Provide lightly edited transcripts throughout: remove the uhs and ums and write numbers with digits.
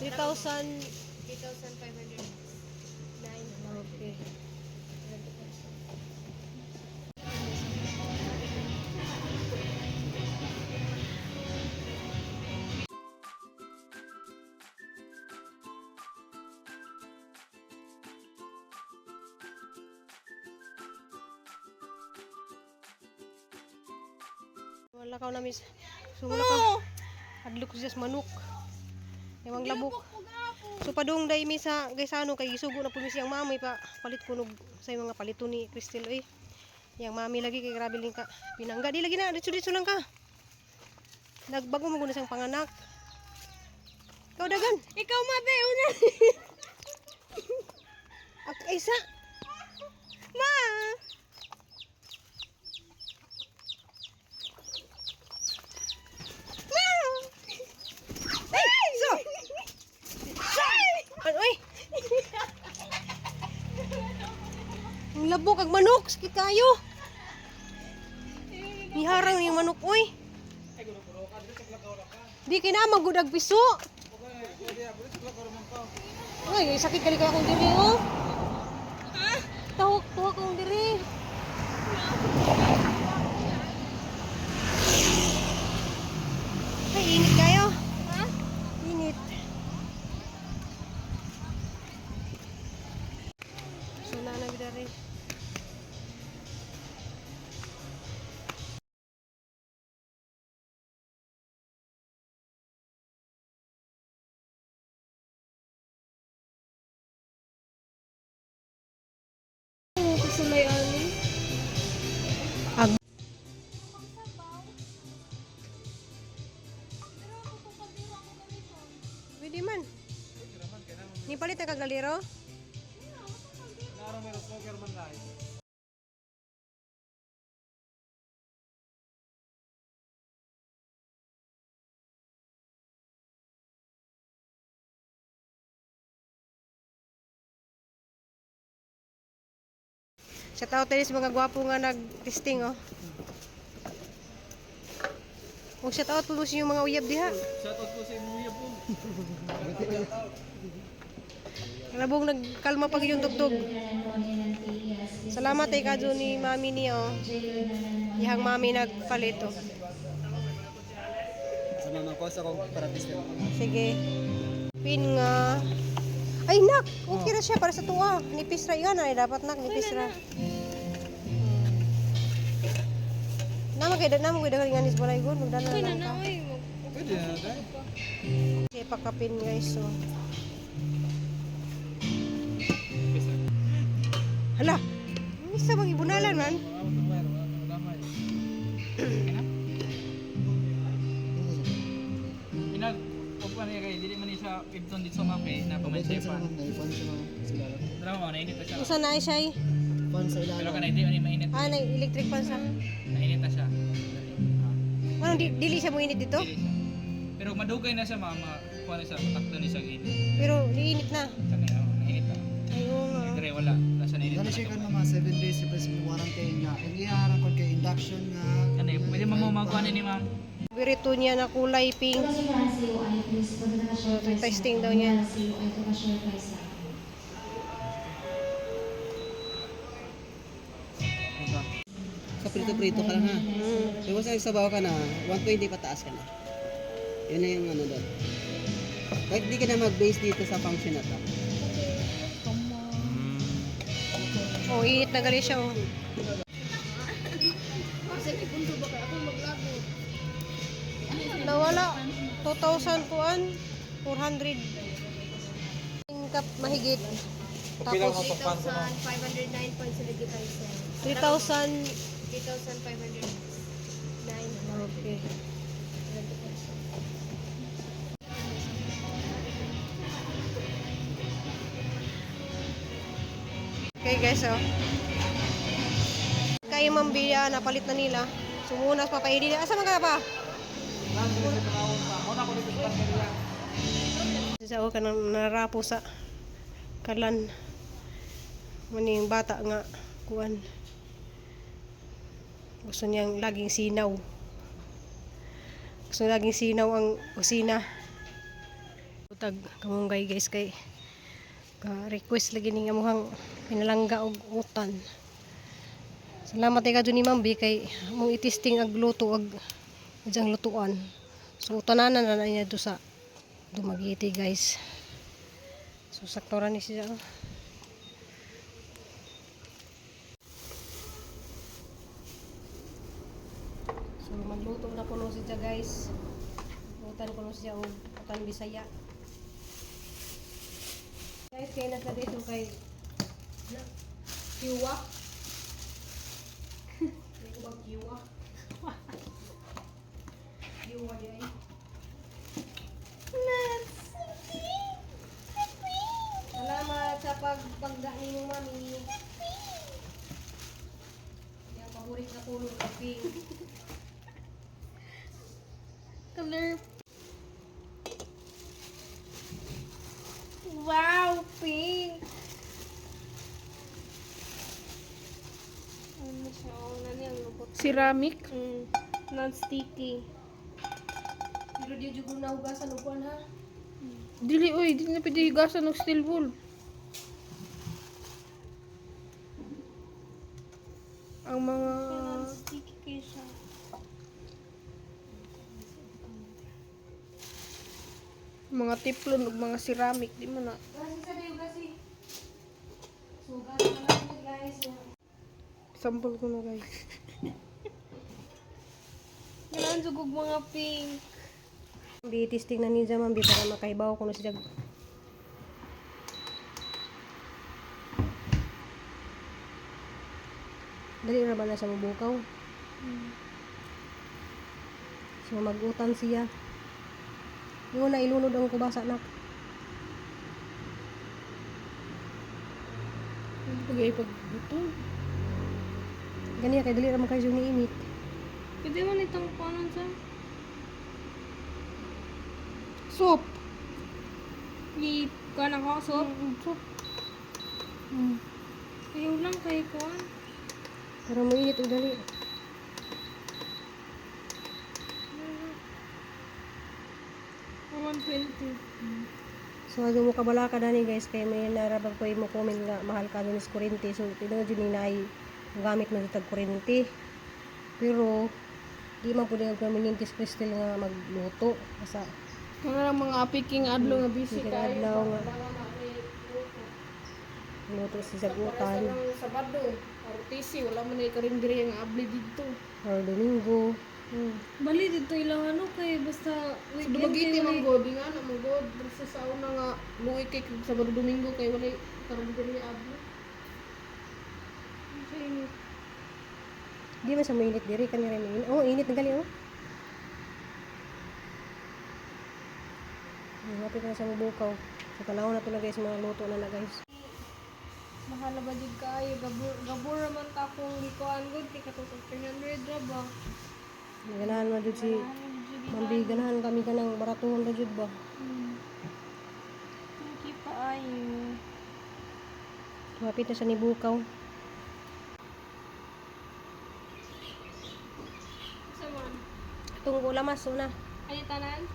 3,000. 3,509. Okay. Wala ka na miss. So wala ka. Adlok siya sa manok. Ewang labok. So padung dai mi sa Gaisano kay gisugo na pud mi siyang mami pa palit kunog sa mga palito ni Cristel oy. Yang mami lagi kay grabe link ka. Pinangga di lagi na ditso ditso lang ka. Nagbago mo gud siyang panganak. Ikaw dagan. Ikaw mabe, una. Ak isa. Ma! Ma! Ay, so. Ano oy? Ang labok ag manok sakit kayo. Niharang yung manok oy. Di kay na magud ag piso. Ay, sakit kali kay akong diri oh. Tahok, tuhok akong diri. Ay, init kayo. Ha? Init. So na na bidari. Oh, kasulay ani. Ag Pwede man. Ni palit na kagaliro? Shout out tayo sa mga gwapo nga nag-testing oh. Huwag shout out po sa inyong mga uyab diha. Shoutout po sa imong uyab po. Labong nagkalma pag yung tugtog. Salamat ay kadyo ni mami niya oh. Ihang mami nagpalit oh. Sa mama ko sa kong paratis na. Sige. Pin nga. Ay nak, okay ra siya para sa tuwa. Nipis ra iyan ay dapat nak nipis ra. Nama kay nama kay daghan nga nis balay gon magdala Uy, na lang na ka. oy. Pwede na tayo. Sige pakapin guys so. Hala. Misa bang ibunalan man? Pinag pa niya kay dili man ni siya ibton dito ma'am kay na pa man siya fan. Dra mo nainit na siya. Usa na ay siya ay. Pero kanay di man ni mainit. Ah, na electric fan sa. Nainit na siya. Ano di, dili siya moinit dito? Dili siya. Pero madugay na siya mama, kuha na siya, matakdo ni siya init. Pero niinit na. Kanay oh, nainit na. Ay oo nga. Dire wala, wala siya nainit. Gana na siya kan gamay. mga 7 days replacement warranty niya. Ang iharang kon kay induction nga. Kanay pwede mo makuha ni ma'am. Birito niya na kulay pink. So, testing daw niya. Sa prito-prito ka lang ha. So kung sa sabaw ka na, 120 pataas ka na. Yun na yung ano doon. Kahit di ka na mag-base dito sa function na to. Oh, init na gali siya oh. Sa ipundo ba kay ako maglago? Nawala 2,000 kuan 400 kap mahigit. Tapos 3,509.75 cents. 3,000. 3,509. Okay. Okay guys, oh. Kay Ma'am Bia, napalit na nila. Sumunas pa pa. Asa man ka pa? Sa ka nang narapo sa kalan. Maning bata nga kuan. Gusto niyang laging sinaw. Gusto niya laging sinaw ang kusina. Tag kamunggay guys kay ka request lagi ning amuhang pinalangga og utan. Salamat kay kadto ni Ma'am B kay mong itisting ag luto ag ijang lutuan. So tananan na na niya do sa Dumaguete guys. So sakto ra ni siya. Oh. So magluto na kuno siya guys. Utan kuno siya og utan Bisaya. Guys, kay nasa dito kay na kiwa. May ko ba kiwa? Kiwa di ay. Salamat sa pagpagda ninyo, mami. Yung paborito na kulor na pink. Color. Wow, pink. Ano siya? Oh, nani ang lubot. Ceramic? Non-sticky. Pero di jud ko nahugasan og kuan ha. Dili oy, dili na pwede higasan og steel wool. Ang mga Non-sticky kayo siya. mga teflon ug mga ceramic di mo na. Gasi sa dayo gasi. So gasi na lang guys. Sample ko na guys. Ganahan jud og mga pink. Bi testing na ninja ma'am bi para makaibaw kuno siya. Dali ra ba na sa mabukaw? So magutan siya. Yung na ilunod ang kubasa nak. Pagay pagbuto. Ganiya kay dali ra man kayo ni init. Pwede man itong panon sa Soup. I kuan ako soup. Soup. Kayo lang kay kuan. Para mo init og dali. 120. So adto mo kabala ka dani guys kay may narabag ko mo comment nga mahal ka dun sa kuryente. So tinuod jud ni naay gamit man jud tag kuryente. Pero di man pud ang permanente crystal nga magluto asa Kana lang mga apiking adlaw nga busy Piking kayo. adlaw nga. Luto si sagutan Sa Sabado, RTC wala man ay karinderiya nga abli didto. or Domingo. Bali dito ilang ano kay basta Sa weekend Dumaguete kay man god, di nga na man god. Basta sa una nga luoy kay kag Sabado Domingo kay walay karinderiya abli. Siya init. Di man sa mainit diri kani ra mainit. Oh, init na gali oh. Hapit na sa mabukaw. So tanaw na to na guys, mga luto na na guys. Mahal ba jud kaayo gabur gabur ra man ta akong gikuan gud kay katong sa 300 ra ba. Ganahan man jud si Mambi, ganahan kami kanang baratuhon ra jud ba. Thank you kaayo. Hapit na sa nibukaw. Sa man. Itong ulamas una. Ay tanan?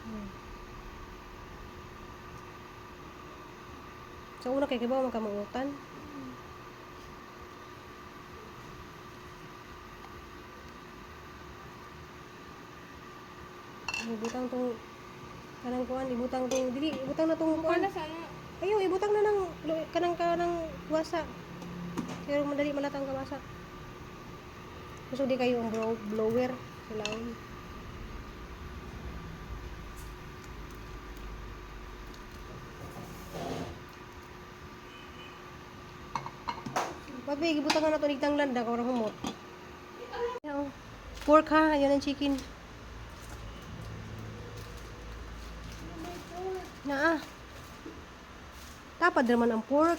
Sa una kay kibaw makamangutan. Ibutang tong kanang kuan, ibutang tong dili, ibutang na tong kuan. Kana sana. Ayo, ibutang na ng kanang kanang wasa. Pero madali malatang kawasa. Gusto di kayo ang blower silaon. Papi, ibutang na to nigtang landa kung humot. Ayo. Pork ha, yun ang chicken. Naa. Tapad naman ang pork.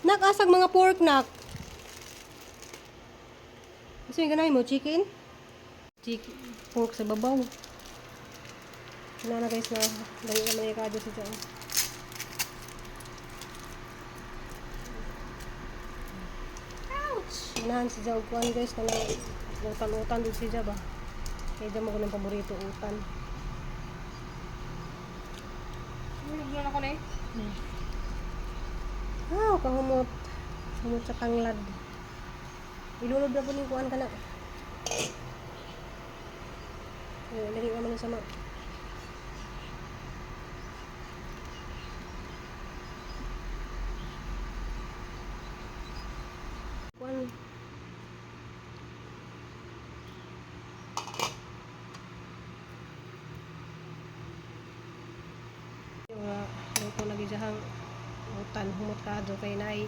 Nak, asag mga pork, nak. Gusto yung ganahin mo, chicken? Chicken, pork sa babaw. Wala na guys na, dali naman yung kadyo si Jao. Ouch! Unahan si Jao kuan guys, kanang utan-utan din si Jao ba? Kaya dyan mo ko ng paborito utan. Hulog na ako na eh. Ah, kahumot. Humot sa tanglad. Ilunod na po ning kuan ka na. Ay, dali naman ang sama. Kuan. Yung luto lagi siyang utan humot ka do kay nay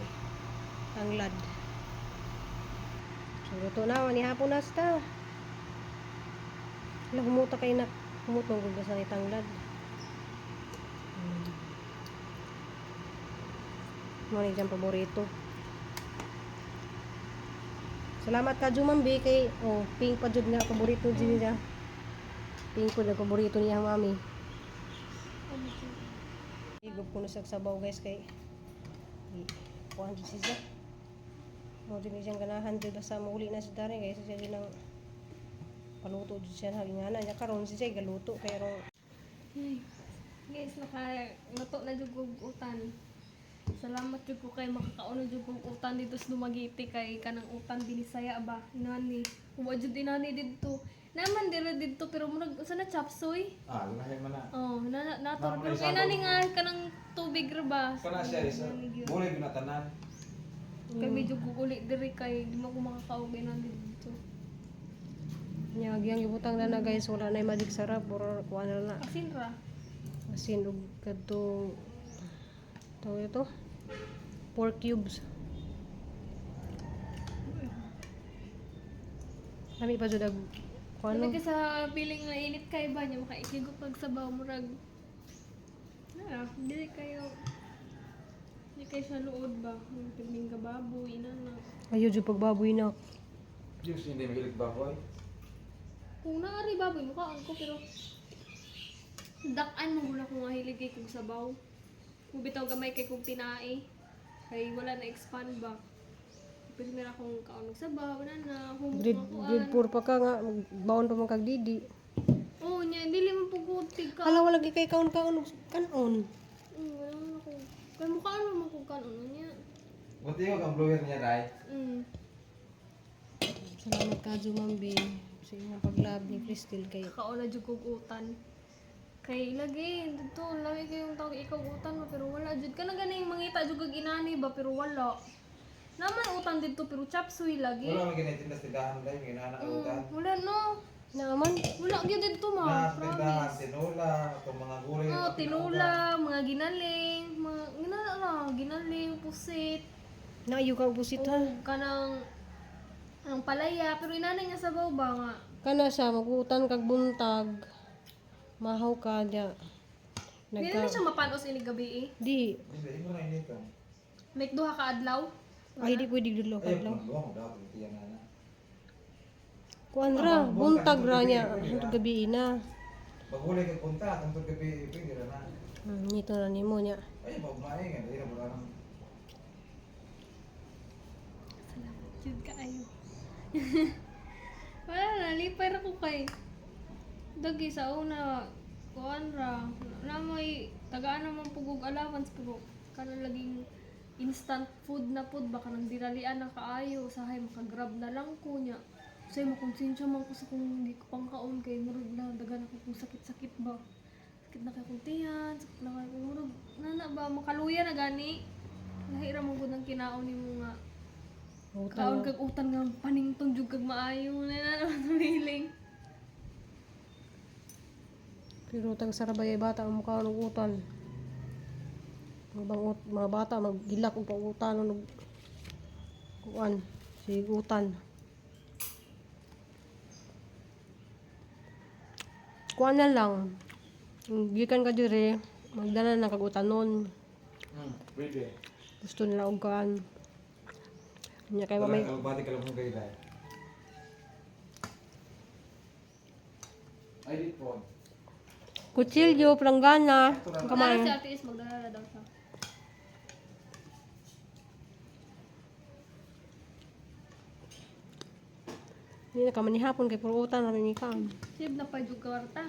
tanglad. So luto na ni hapon na sta. Hala, humuta kay na humot mong gud sa tanglad. Mo ni diyang paborito. Salamat ka Jumambi kay oh pink pa jud nga paborito jud niya. Pink po na paborito niya mami. Higop ko na sa sabaw guys kay kuan jud siya. Mo jud ni siyang ganahan jud basta mauli na si Dari kay siya jud ang paluto jud siya hagingana niya karon si siya galuto kay rong Ay, guys, naka luto na jud kog utan. Salamat jud ko kay makakaon na jud kog utan dito sa Dumaguete kay kanang utan binisaya ba inani. Wa jud inani didto. Naman dira didto pero murag usa na chop suey. Ah, lahi man na. Oh, na nato Naman pero ay kay nani sabon. nga kanang tubig ra ba. Kana siya isa. Bulig na tanan. Kay medyo guguli diri kay di mo ko makakaog inani didto. niya giyang gibutang na na guys wala na magic sarap or kuan na na Asin ra. asin ug kadtong tawag ito pork cubes. Lami pa jud ag kuan Ano no? ka sa piling nga init kay ba niya makaikigop pag sabaw murag. Na, dili kayo di kayo sa luod ba? Yung piling ka baboy, inana. Ayo jud pagbaboy na. Diyos hindi mahilig ba ko ay. Kung naari baboy, mukhaan ko pero dakan mo gula kung mahilig kay kog sabaw. Kung bitaw gamay kay kog tinae. Kay wala na expand ba. Pero meron akong kaon og sabaw, wala na, humok Grade na kuan. grade 4 pa ka nga baon pa man kag didi. Oo, niya, dili man pugod ka. Hala wala gi kay kaon kaon og kanon. Wala man ako. Kay mukhaan mo man kog kanon niya. Buti ko ang blower niya dai. Salamat ka Jumambi sa imong paglab ni Crystal kay Kaon na jud kog utan. Kay lagi dito lagi kayong tawag ikaw utan mo pero wala jud kana ganing mangita jud kag inani ba pero wala. Naman utan dito pero chop suey lagi. Wala man ginatinda sa tindahan dai, ginana ka utan. Wala no. naaman. Wala gyud dito ma. Na sa tindahan Promise. tinula, itong mga gulay. Oh, tinula, mga ginaling, mga ginala na, ginaling, pusit, Naayo ka og pusit ha. ug kanang ang palaya pero inani nga sabaw ba nga. Kana siya magutan kag buntag. Mahaw ka diya. Dili Nagka na siya mapanos ini gabi eh. di Hindi mo na inito. Make duha ka adlaw. ay di pwede dudlo Ay, kadlaw. kung luwang dapat tiyan na na. Kuan ra buntag ra niya hantod gabi na. Magulay kag punta, tungtod gabi pwede ra na. Nito na nimo niya. Ay, pagmae nga dili na wala nang Salamat jud kaayo. Wala na, lipay ra ko kay. Dagi sa una, kuan ra, na may tagaan naman pugog allowance pero kana laging instant food na food baka nang diralian na kaayo usahay makagrab na lang ko niya. Usahay makonsensya man ko sa kung hindi ko pangkaon kay murag na dagan ako kung sakit-sakit ba. Sakit na kay kong tiyan, sakit na kay kong murag nana ba makaluya na gani. Lahi ra man gud ang kinaon nimo nga Utan. kaon kag utan nga paningtong jud kag maayo na na naman ang feeling. Pero tag sarabay ay bata ang mukha og utan. Mga bang mga bata maggilak og pautan og kuan si utan. Kuan na lang. Kung Gikan ka dire, magdala na kag utanon. Pwede. Gusto nila og kuan. Nya kay wa may Wala bati ka lang kung kayo dai. Ay, di po. kutsilyo, planggana, Kamay. kamay. Si Ate Is magdala na daw siya. Hindi na ka manihapon kay puro utan ra ni kaon. Sib na pa jud kwarta.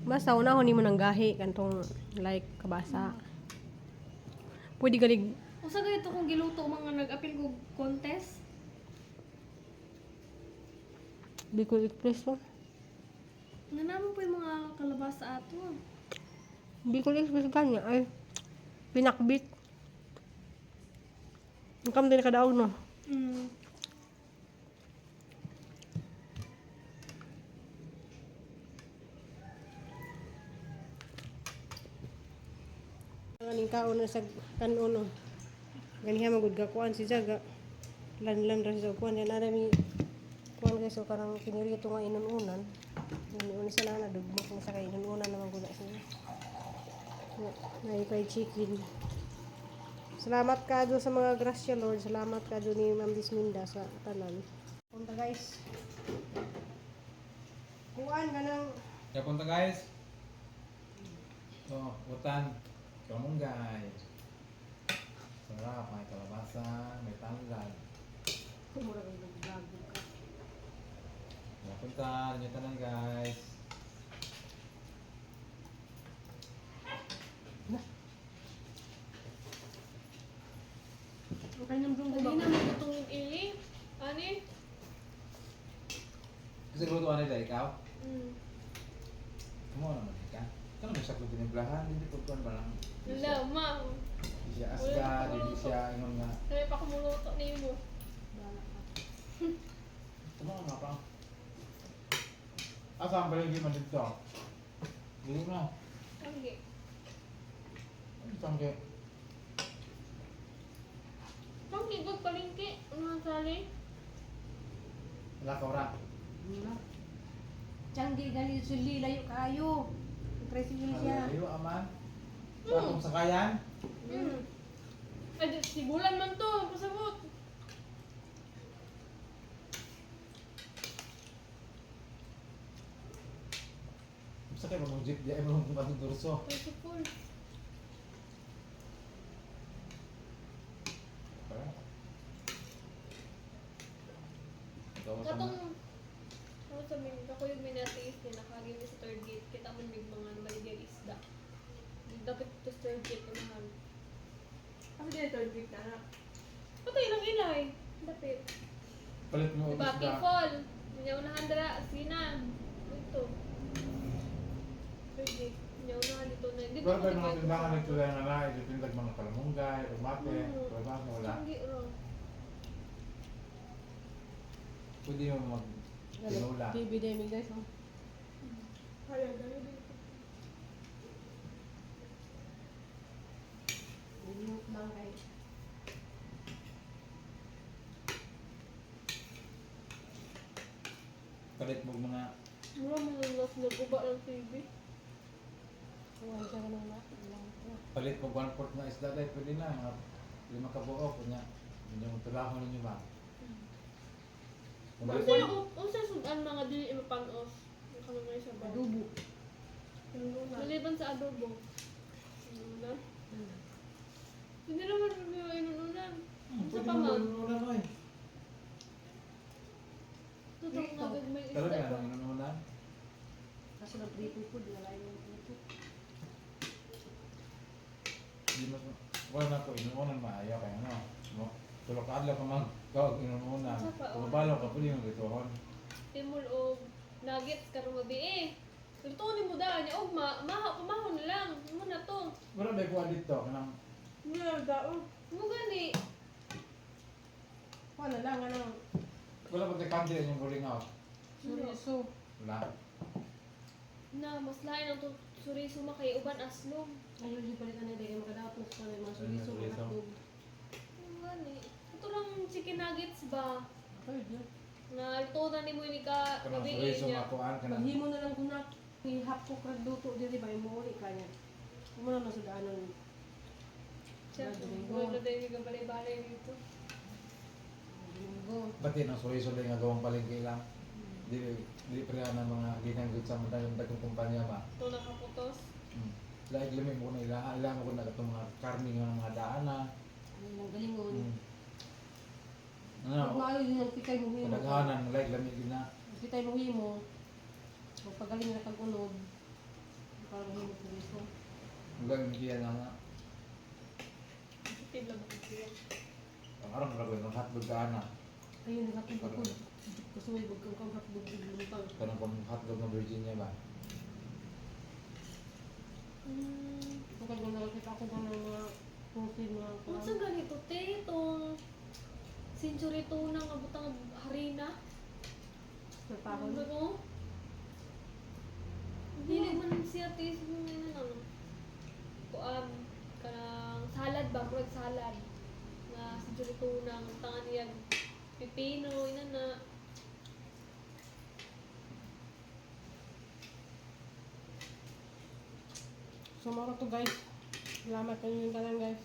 Basta unahon nimo ng gahi kantong like kabasa. Pwede galig Usa gayud to kung giluto mga nag-apil kog contest. Bicol Express to. Nga naman po yung mga kalabasa ato. Bicol Express gani ay pinakbit. Ang kam din nakadaog no. Aning kaon na sa kanon no. Ganiha magud ga kuan si Jaga. Lanlan ra siya kuan yan ara mi kuan guys so karang pinirito nga inununan. Inununan sa nana dugmok na sa kay inununan naman gud na siya. Na fried chicken. Salamat kado sa mga grasya Lord. Salamat kado ni Ma'am Disminda sa tanan. Punta guys. Kuan ganang Kaya punta guys. So, utan. Kamunggay. Sarap, may kalabasa, may tanglad. Kaya punta, ninyo tanan guys. Ang kanyang dunggo ba? Hindi na magutong ili. Ani? Kasi lutuan nila ikaw? Mm. Kamo naman ika. Ikaw naman siya kung tinimplahan, hindi ko kuan ba lang. Hindi Wala, siya- ma. Hindi siya asga, hindi siya ingon nga. Sabi pa kumuluto nimo. Kamo nga pa. Asa ang palagi man dito? Dili na. Tanggi. Ano tangke? Tanggi gud palingki. Ano ang sali? Wala ka ora. Changi gali suli layo kayo. Tricycle siya. Layo aman. Sa atong sakayan? Mm. Ay, sibulan man to. Pasabot. Sakay mo mong jeep di ay mo mong batong durso. Tricycle. Katong ano sa min ako yung minatiis niya nakagin sa third gate kita man mig mga nabaligyag isda. Dapat to third gate unahan. Kasi din third week na na. Patay lang ilay. Dapit. Palit mo Diba, isda. P-Fall. Nya unahan dara, sina. Dito. Third gate. Nya unahan dito na. Dito Pero ko ba yung mga nagkwento tindahan sa nito na na, ito tindag mga kalamunggay, umate, kalabasa, wala. Changi ra. Pwede mo mag tinula. TV day mi guys. Oh. Kaya dali dito. Minute lang kay. Palit mo mga Mura mo nang nag-uba ng TV. Kuan siya ganun na. palit mo one fourth na isda dahil pwede na mga lima ka buok kunya. Inyong tulahon ninyo ba? Kung Unsa unsa sudan mga dili mapan-off? Ang kanang sa ba? Adobo. Maliban sa adobo. Inunan? Hindi naman yung inunan. Sa Pwede pa mo man. inunan oy. Totoo nga gagmay Pero isda nga ba? nang inunan. Kasi ng prito food wala yung prito. Di mas wala na ko inunan maayo kay ano. Mo tulok ka adlaw ka mag kag inunan. Sa pa, oh. Kumabalo ka pwede mo rituhon. Timol og nuggets karon gabi eh. Luto ni mo daan niya og ma maha pamahon na lang. Mo na to. Wala ba kuha dito kanang Hindi na dao. Mo gani. Kuan na lang ano. wala ba kay kandila inyong gulingaw? Seryoso. Wala. Na mas lain ang suriso makay uban aslom. Ayun yung palitan na dahil makadaot na sa mga Ayun, suriso, mga suriso. hotdog. Mo gani. Ito lang chicken nuggets ba? Ay, di. Na luto na nimo ni ka Kanang gabi suriso niya. nga kuan kanang Maghimo na lang ko na. Ihap ko krag luto diri ba mo uli ka niya. Mo na nasudaanon. Siya, wala dahil ka balay-balay dito. Linggo. Pati ng suriso lang nga gawang palengke lang. Dili dili pa rin ang mga gikan sa mga dagkong kumpanya ba. Ito nakaputos. Laig lami mo na ila, ila mo na katong mga karne nga mga daana. Ano nang galingon. Ano, Pag maayo yun ang pitay mo himo. kadaghanan laig lami gid na. Pitay mo himo. Magpagaling na kag unog. Parang hindi ko gusto. Mugang kiya na nga. Tibla ba siya? Ang arang ra ko yung hotdog ka ana. Ayun, hotdog ko. Gusto mo ibog kang hotdog lutang. Kanang pang hotdog ng Virginia ba? Bukod kung nakakita ako ba ng mga protein mga Unsa ganito te itong century tuna nga butang harina? Napakon. Ano ko? Dili man siya te sa mga ano. Kuan kanang salad ba murag salad nga century tuna nga butangan niya pipino ina na. So, mga to guys. Salamat sa inyong tanan guys.